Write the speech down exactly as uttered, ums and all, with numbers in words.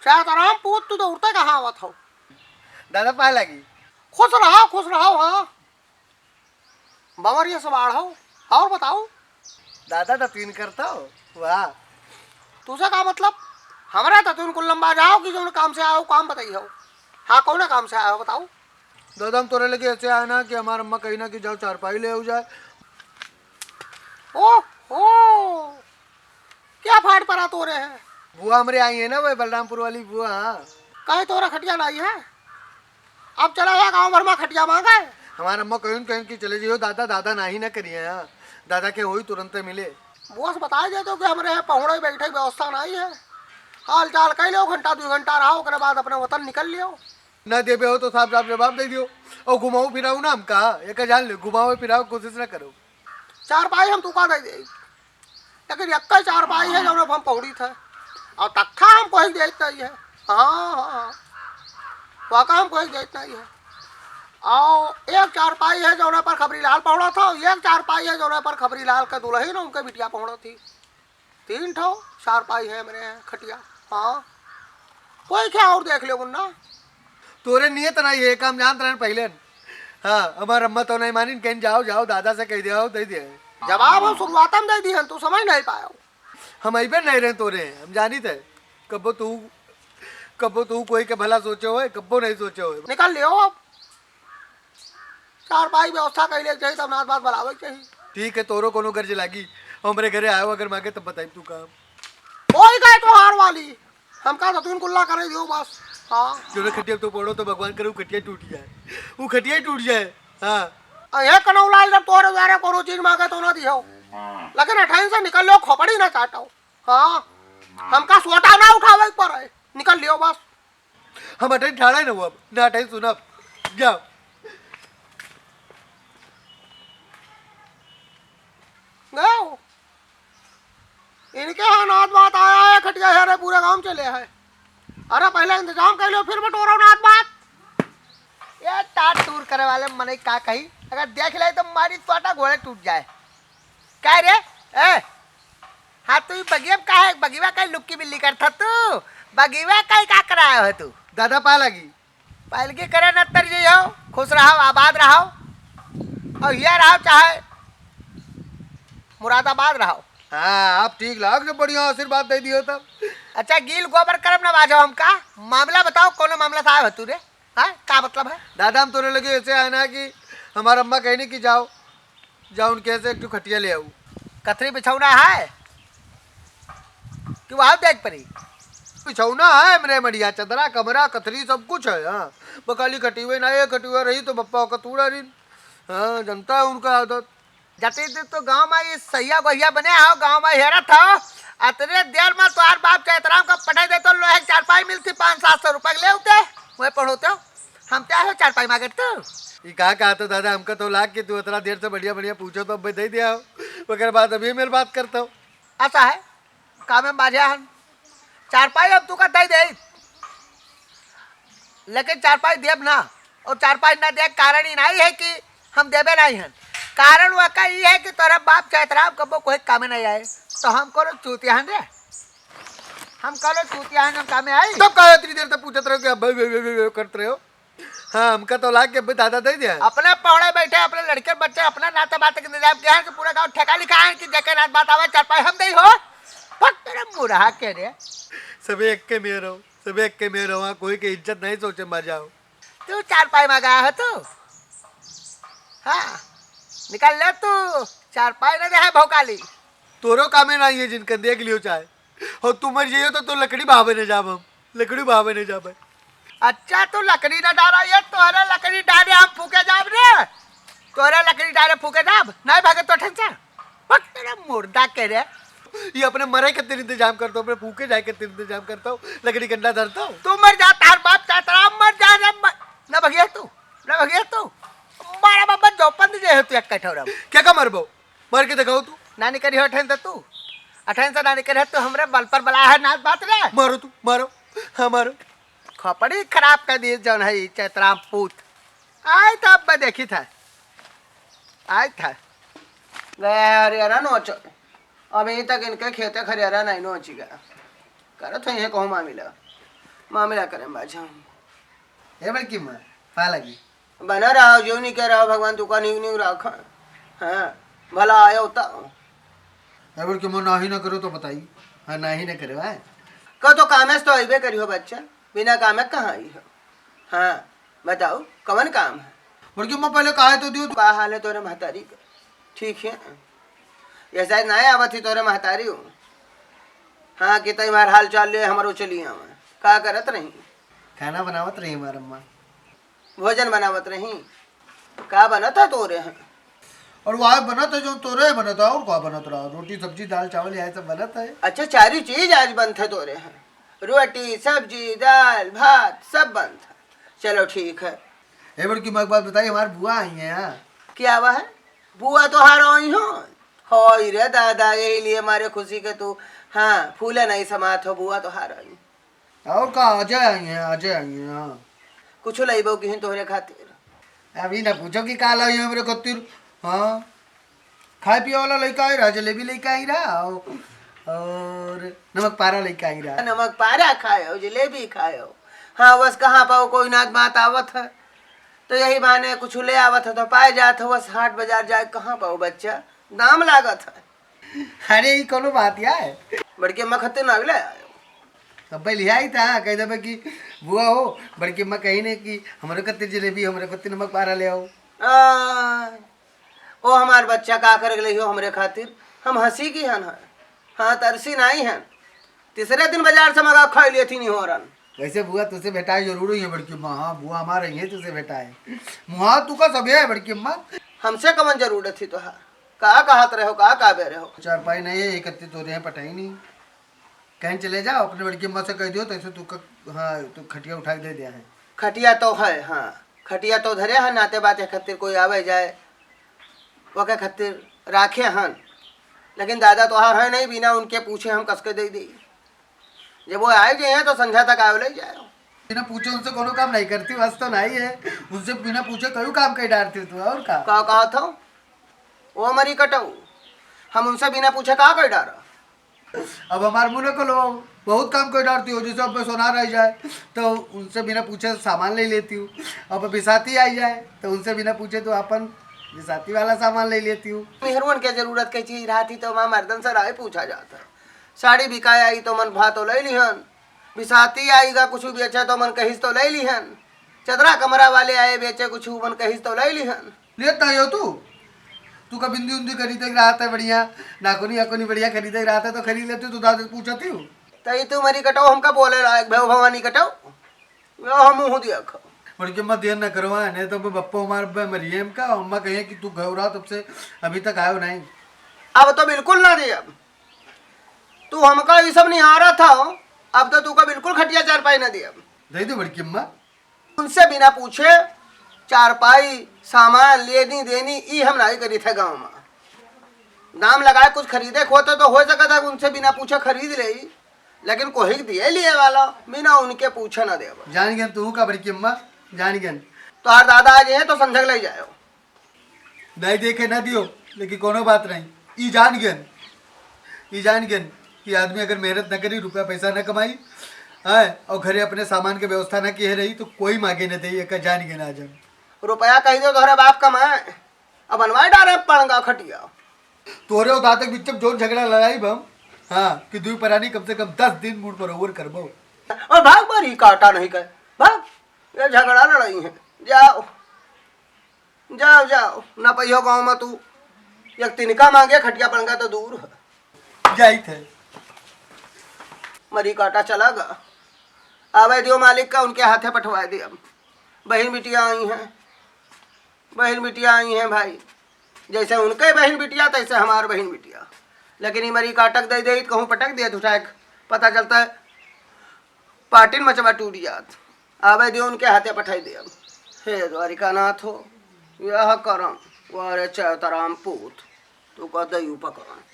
शायद आराम पूत, तू दौड़ते कहाँ आवत हो? दादा पाए लागी। खुश रहो, खुश रहो। हाँ, बमरिया से बाढ़ हो। और बताओ। दादा दतुइन करता हो। वाह। तुझे का मतलब? हमारा दतुइन कुल लंबा जाओ कि जौन काम से आओ, काम बताई हो। हाँ, कौन काम से आयो बताओ? दादा, हम तोरे लगे ऐसे आए ना कि हमार अम्मा कही ना कि जाओ चारपाई ले आओ जाए। ओ, ओ, क्या फाट परा तोरे है? बुआ हमरे आई है ना, वह बलरामपुर वाली बुआ। हाँ। काहे तोरा खटिया नाई है? अब चला जा गाँव भर मा खटिया मांगे। हमार अम्मा कहीं कहीं कि चले जाइयो दादा, दादा नाही ना करिए। हाँ, दादा के होई तुरंते मिले। बुआ से बताए दे तो कि हमरे यहाँ पहुड़े बैठे व्यवस्था नाई है। हाल चाल कह लो, घंटा दो घंटा रहो, ओकरे बाद अपने वतन निकल लियो। ना देबे हो तो साफ साफ जवाब दे दियो। और घुमाओ फिराओ ना हमका, एक जान ले, घुमाओ फिराओ कोशिश ना करो। चारपाई हम तुका दे दे, लेकिन एक ही चारपाई है जौन हम पहुड़ी थे, और तख्ता हम कोई देत नहीं है। हाँ, हाँ, हाँ। वाका हम कोई देत नहीं है। और एक चारपाई है जौन पर खबरी लाल पहुड़ा था, एक चारपाई है जौन पर खबरी लाल का दुल्हन उनके बिटिया पहुड़ा थी। तीन ठो चारपाई है मेरे यहाँ खटिया। हाँ, कोई क्या और देख ले मुन्ना। तोरे नियत नहीं है, काम जानत रहन पहले। हाँ, हमार अम्मा तो नहीं मानिन, कहीं जाओ, जाओ, दादा से कह दे, आओ, दे दे। जवाब हम शुरुआत में दे दी हन, तू समझ नहीं पायो। हम अइबे नहीं रहे तोरे, हम जानी थे। कब्बो तू, कब्बो तू कोई के भला सोचे होए, कब्बो नहीं सोचे होए। निकल लियो अब। चारपाई व्यवस्था कइले के चाही, तब नात बात बुलावे के चाही। ठीक है, तोरो कोनो गर्ज लागी, हमरे घरे आयो अगर मांगे तब बताई तू काम। कोई गए तोहार वाली, हमका दतुइन कुल्ला करे दियो बस। हाँ। जो ना खटिया तो पड़ो तो भगवान करे वो खटिया टूट जाए, वो खटिया ही टूट जाए। हाँ। अ, ये कनौलाल जब तोरे द्वारा कोनो चीज मांगे तो ना दियो, लेकिन अठाइन से निकल लो, खोपड़ी ना चाटो। हाँ, हमका सोटा ना उठावे के पड़े, निकल लियो बस। हम अठई ठाड़ा ही ना हुआ, ना अठई सुनब। जाओ। गयो। इनके यहाँ नात बात आया है, खटिया है रे, पूरा गांव चले है। अरे पहले इंतजाम कर लो, फिर बटोरो नात बात। ये तार तूर करे वाले मनई का कही, अगर देख ले तो मारी तोटा गोड़े टूट जाए। का रे? ए? हाँ, तू ई बगिया में काहे, बगिया काहे लुक्की बिल्ली करत ह तू? बगिया काहे का कराए हो तू? दादा पाए लागी। पालगी करे न तर जइहो, खुश रहो, आबाद रहो, और हिया रहो चाहे मुरादाबाद रहो। हाँ, आप ठीक लाग जो बढ़िया आशीर्वाद दे दियो तब। अच्छा, गील गोबर करम ना बाजो हमका, मामला बताओ, कौनो मामला से आए हो तू रे? हाँ, का मतलब है? दादा, हम तोरे लगे ऐसे आए ना कि हमार अम्मा कहनी कि जाओ, जाओ उनके से एक ठो खटिया ले आओ। कथरी बिछौना है कि वहाँ देख परी? बिछौना है हमरे मड़िया, चदरा, कमरा, कथरी सब कुछ है। हाँ, बकाली खटिवे ना, ये खटिवे रही तो बप्पा का तूड़ा रिन। हाँ, जनता है उनका आदत। जाते थे तो गाँव में ये सैया गोहिया बने आओ, गाँव में हेरत हो। अतने देर में तोहार बाप चैतराम का पठाई देतो, लोहे के चारपाई मिलती, पाँच सात सौ रुपये के ले उते, वह पढ़ोते हो। हम क्या हो चारपाई मांगत तू? ई का कहत हो दादा, हमका तो लाग के तू इतना देर से बढ़िया बढ़िया पूछो तो अब दे दिया हो, ओकर बाद अभी मेरे बात करता हूँ। ऐसा है, कामे में बाझे हन। चारपाई अब तू का दे दे, लेकिन चारपाई देब ना। और चारपाई ना दे कारण ही नहीं है कि हम देबे नहीं हन। कारण वह का ई है कि तोरा बाप चैतराम कबो कोई कामे नहीं आए, तो हम कौनो चूतिया हन रे? हम कौनो चूतिया हन, हम कामे आई? तब का इतनी देर तक पूछत रहो कि अब भाई, भाई, भाई, भाई, भाई करत रहे हो? हाँ, हमका तो लाग के अबे दादा दे दिया। अपने पौड़े बैठे, अपने लड़के बच्चे, अपने नाते बात के इंतजाम किया है कि पूरा गांव ठेका लिखा है कि जेके नात बात आवे, चारपाई हम दे हो। पक तेरे मुरहा के रे। सबे एक के मेर हो, सबे एक के मेर हो, वहाँ कोई के इज्जत नहीं सोचे, मर जाओ। तू चारपाई मांगा है तू? हाँ, निकाल ले तू, चारपाई ना दे है भौकाली। तोरो कामे नहीं है जिनका देख लियो चाहे। और तू मर जाइयो तो, तो लकड़ी बहावे नहीं जाब हम। लकड़ी बहावे नहीं जाबे। अच्छा, तू लकड़ी ना डारा, ये तोहरे लकड़ी डारे हम फूके जाब रे। तोहरे लकड़ी डारे फूके जाब, नहीं भागे तो ठंसा। पक तेरा मुर्दा के रे। ये अपने मरे के तेरे इंतजाम करता हूँ, अपने फूके जाए के तेरे इंतजाम करता हूँ, लकड़ी कंडा धरता हूँ। तू मर जा, तार बाप चाहे तारा मर जा रे, मर। ना भगिया तू, ना भगिया तू। मारा बाबा जो पंद जे है तू एक कठोरम। क्या का मरबो? मार के दिखाओ तू। नानी करी हो अठैन से तू। अठैन से नानी करी हो तू, हमरे बल पर बला है नाच बात रे। मारो तू, मारो। हाँ, मारो। खोपड़ी खराब कर दिए जौन है ई चैतराम पूत। आई तो अब देखी था। आई था। गया है हरियाणा नोच। अभी तक इनके खेते खरियारा नहीं नोची गया। करत है ये कहूँ मामिला। मामला करे बाझा। ए बड़की माँ, पा लगी। बना रहो, जो नहीं कह रहो, भगवान तू का न्यू न्यू रखा। हाँ, भला आयो तो। ए बड़की माँ, नाही ना करो तो बताई। हाँ, नाही ना करो, हाँ। कहो तो कामे से तो अइबे करी हो बच्चा, बिना कामे कहाँ आई हो? हाँ, बताओ, कवन काम है? बड़की माँ, पहले कहा तो दियो। का हाल है तोरे महतारी का? ठीक है। ये शायद ना आवत ही तोरे महतारी हो। हाँ, कि तई हमार हाल चाल ले, हमरो चली आवे। का करत रही? खाना बनावत रही हमार अम्मा। भोजन बनावत रही? का बनत है तोरे हैं? और वह बनत है जो तोरे बनत है, और का बनत रहा? रोटी, सब्जी, दाल, चावल, यह सब बनत है। अच्छा, चारी चीज आज बनत है तोरे हैं? रोटी, सब्जी, दाल, भात, सब बनत है। चलो, ठीक है। ए बड़की माँ, एक बात बताई, हमार बुआ आई है यहाँ। क्या हुआ है? बुआ तोहार आई हो? होई रे दादा, यही लिए मारे खुशी के तू, हाँ, फूले नहीं समात हो, बुआ तोहार आई। और का, अजय आई हैं, अजय आई हैं, हाँ। कुछ लइबो किहिन तोहरे खातिर? अभी ना पूछो कि का लाई हमरे खातिर। हाँ, खाए पिए वाला लइका आई रहा, जलेबी लइका आई रहा, और, और नमक पारा लइका आई रहा। नमक पारा खायो, जलेबी खायो। हाँ, बस कहाँ पाओ, कोई नात बात आवत है, तो यही बहाने कुछ ले आवत है, तो पाए जात है, बस हाट बाजार जाए, कहाँ पाओ बच्चा, दाम लागत है। अरे, ई कौनो बात या है? बड़की अम्मा खातिर ना ले आयो। तब पहले आई था, कह देबे कि बुआ हो, बड़की अम्मा कही ने कि हमरे खातिर जलेबी, हमरे खातिर नमक पारा ले आओ। आ, ओ हमार बच्चा का कर गई हो हमरे खातिर? हम हंसी की हन, हाँ, तरसी नहीं हन। तीसरे दिन बाजार से मंगा खाई लेती नहीं हो रन। वैसे बुआ तुझसे भेटाए जरूर हुई है बड़की अम्मा, हाँ, बुआ हमारे ही है तुझसे भेटाए। मुहा तू का सब है बड़की अम्मा। हमसे कवन जरूरत थी तोहार? का कहत रहो, का काबे रहो? चारपाई नहीं है, एक अत्ती तोरे हैं पटाई नहीं। कहीं चले जाओ, अपने बड़की अम्मा से कह दियो, तैसे तू का, हाँ, तू खटिया उठा के दे दिया है। खटिया तो है, हाँ, खटिया तो धरे है, नाते बाते खातिर कोई आवे जाए, ओके खातिर राखे हन। लेकिन दादा तोहार है नहीं, बिना उनके पूछे हम कसके दे दी। जब वो आए जे हैं तो संझा तक आवे ले जाए। बिना पूछे उनसे कोनो काम नहीं करती, बस तो नहीं है। उनसे बिना पूछे कई काम कर डारती तू, और का? का कहा था? ओ मरी कटऊ, हम उनसे बिना पूछे का कर डारा? अब हमार मुँह न खोलो, बहुत काम कर डारती हो, जैसे अब सोनार आई जाए तो उनसे बिना पूछे सामान ले लेती हूँ। अब बिसाती आई जाए तो उनसे बिना पूछे तो अपन बिसाती वाला सामान ले लेती हूँ। मेहरुअन के जरूरत के चीज रहती तो वहाँ मर्दन से राय पूछा जाता। साड़ी बिकाए आई तो मन भा तो ले लिहन, बिसाती आई गा कुछ बेचे तो मन कहिस तो ले लिहन, चदरा कमरा वाले आए बेचे कुछ मन कहिस तो ले लिहन। लेता हो तू? तू का बिंदी उंदी खरीदे के रहता है बढ़िया, नाखूनी आखूनी बढ़िया खरीदे के रहता है तो खरीद लेती, तू दादा से पूछती हूँ। तो ये तू मरी कटो हमका बोले लायक भेव भवानी कटो, यो हम मुँह दिया खा। बड़की अम्मा देर न करवा, नहीं तो बप्पो हमार बे मरिए हमका, अम्मा कहिए कि तू घबरा तब से अभी तक आयो नहीं। अब तो बिल्कुल ना दे अब। तू हमका ये सब नहीं आ रहा था, अब तो तू का बिल्कुल खटिया चारपाई ना दे अब। दे दे बड़की अम्मा। उनसे बिना पूछे चारपाई, सामान, लेनी देनी, ई हम नहीं करी थे गाँव में। दाम लगाए कुछ खरीदे को होता तो हो सकता है उनसे बिना पूछे खरीद ले, लेकिन कोई दिए लिए वाला बिना उनके पूछे ना देवा। जान गए तू का बड़की अम्मा, जान गए। तो हर दादा आ जाए तो संझक ले जाओ। नहीं देखे ना दियो, लेकिन कोनो बात नहीं। ई जान गेन, ई जान गेन कि आदमी अगर मेहनत न करी, रुपया पैसा न कमाई, हैं, और घरे अपने सामान के व्यवस्था न किए रही, तो कोई मागे न दे, एका जान गेन आज हम। रुपया कही दो तोहरे बाप कमाए, अब बनवाए डारे पलंगा खटिया। तोहरे और दादा के बीच में जोन झगड़ा लड़ाई बा हम, हाँ, कि दुई परानी कम से कम दस दिन मुड़ पर ओवर करबो। और भाग मारी काटा नहीं कर, भाग, ये झगड़ा लड़ाई है, जाओ। जाओ, जाओ, ना पइहो गाँव में तू। एक तिनका मांगे, खटिया पलंगा तो दूर है। जाइत है। मरी काटा चला गा। आवे दियो मालिक का, उनके हाथे पठवाए दिया। बहिन बिटिया आई हैं, बहिन बिटिया आई हैं भाई। जैसे उनके बहिन बिटिया, तैसे हमार बहिन बिटिया। लेकिन ई मरी काटक दे दे, कहूँ पटक दे उठा के, पता चलता है पाटिन मचवा टूट जात। आवे दियो उनके हाथे पठाई दे अब। हे द्वारिकानाथ हो, यह करम, वारे चैतराम पूत, तू का दई उपकरण।